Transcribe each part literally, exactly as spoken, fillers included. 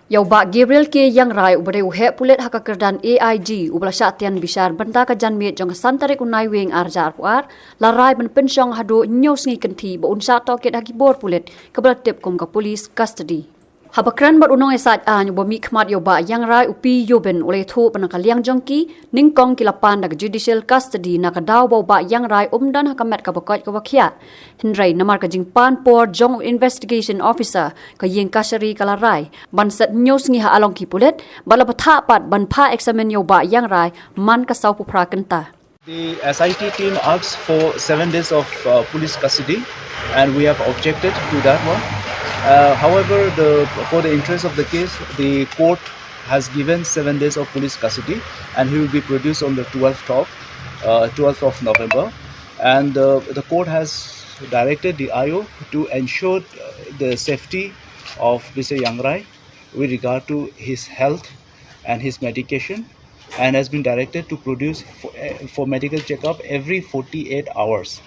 Ïa u Bah Gabriel K Iangrai uba dei u heh pulit ha ka kyrdan A I G uba la shah tian bishar bynta ka janmiet jong ka san tarik u Naiwieng ar hajar arphew ar, la rai ban pynshong haduh hynñiew sngi kynthih ba un shah tohkit ha ki bor pulit kaba la tip kum ka police custody. Haba kren bad u nongïasaid aiñ uba mihkhmat ïa u Bah Iangrai, u P Yobin, u la ïathuh ba na ka liang jong ki, nyngkong ki la pan da ka judicial custody na ka daw ba u Bah Iangrai um don ha ka met kaba koit kaba khiah. Hynrei namar ka jingpan por jong u investigation officer, ka ïing kashari ka la rai ban set hynñiew sngi ha along ki pulit bad la bthah pat ban phah examine ïa u Bah Iangrai man ka sawphew phra kynta. The S I T team asks for seven days of uh, police custody, and we have objected to that one. Uh, however, the for the interest of the case, the court has given seven days of police custody, and he will be produced on the twelfth of uh, twelfth of November. And uh, the court has directed the I O to ensure uh, the safety of Mister Iangrai with regard to his health and his medication, and has been directed to produce for, uh, for medical checkup every forty-eight hours.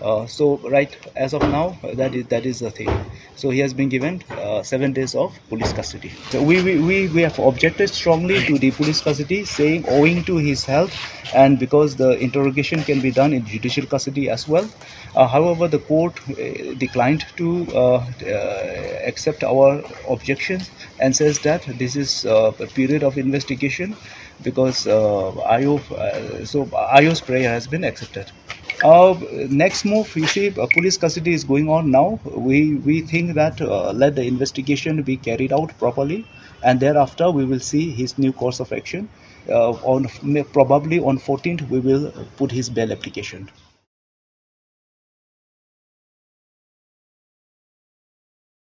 Uh, so right as of now, uh, that is that is the thing. So he has been given uh, seven days of police custody. So we, we, we, we have objected strongly to the police custody, saying owing to his health and because the interrogation can be done in judicial custody as well. Uh, however, the court uh, declined to uh, uh, accept our objections and says that this is uh, a period of investigation because uh, I O, uh, so I O's prayer has been accepted. Uh, next move, you see, uh, police custody is going on now. We we think that uh, let the investigation be carried out properly, and thereafter we will see his new course of action. Uh, on may- probably on fourteenth, we will put his bail application.